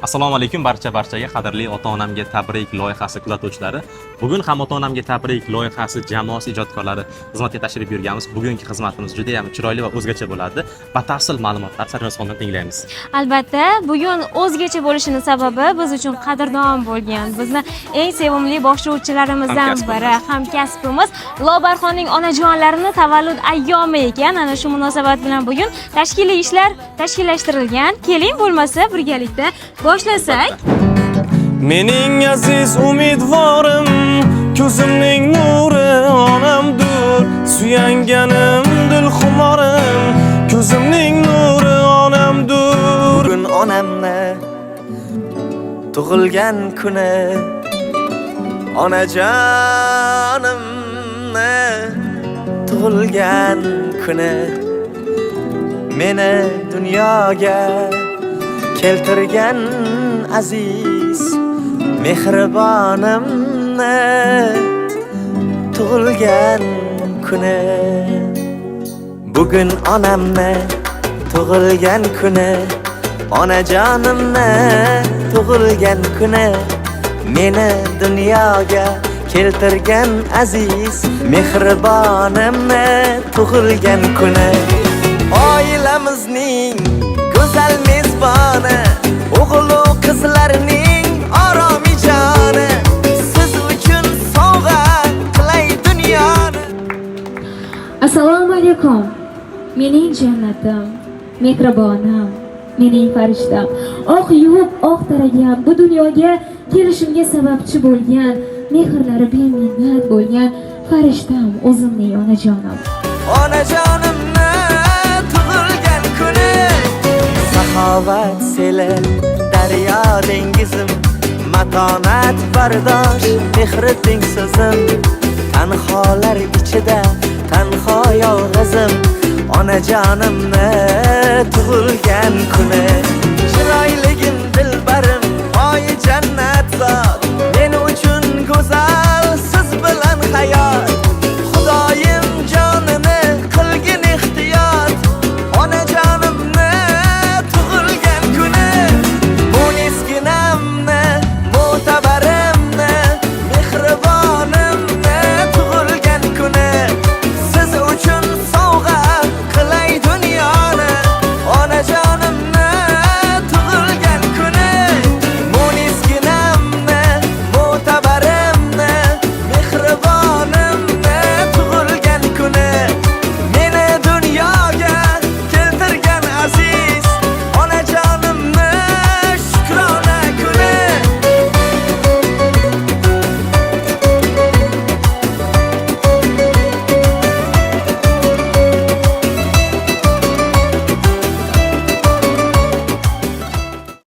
Assalomu alaykum barchaga qadrli ota-onamga tabrik loyihasi kuzatuvchilari. Bugun ham ota-onamga tabrik loyihasi jamoasi ijodkorlari xizmatga tashrif buyurganmiz. Bugungi xizmatimiz juda ham chiroyli va o'zgacha bo'ladi. Batafsil ma'lumotlar Sarvinoz tinglaymiz. Albatta, bugun o'zgacha bo'lishini sababi biz uchun qadrdon bo'lgan, bizni eng sevimli boshlovchilarimizdan Hamkasbimiz. biri, hamkasbimiz Lobarxonning onajonlarini tavallud ayyomi ekan. Ana shu munosabat bilan bugun tashkiliy ishlar tashkillashtirilgan. Keling, bo'lmasa birgalikda boshlasak. Mening aziz umidvorim, ko'zimning nuri onamdur, suyanganim, dil xumorim, ko'zimning nuri onamdur. Bugun onamni tug'ilgan kuni, onajonimni tug'ilgan kuni, meni dunyoga keltirgan aziz mehribonimni tug'ilgan kuni. Bugun onamni tug'ilgan kuni, onajonimni tug'ilgan kuni, meni dunyoga keltirgan aziz mehribonimni tug'ilgan kuni. Oilamizning go'zal mezboni, o'g'lu qizlarning oromijoni, siz uchun sovg'a qilay dunyoni. Assalomu alaykum. Mening jannatim, mehribonim, mening farishtam. Oq yuvib, oq taragan, bu dunyoga kelishimga sababchi bo'lgan, mehrlari beminnat bo'lgan farishtam o'zimning onajonim. Onajonimni tug'ilgan kuni. Saxovat seli, daryo dengizim, matonat, bardosh, mehri tengsizim, tanholar ichida tanho yolg'izim, onajonimni tug'ilgan kuni. Chiroyligim, dilbarim, poyi jannat zot.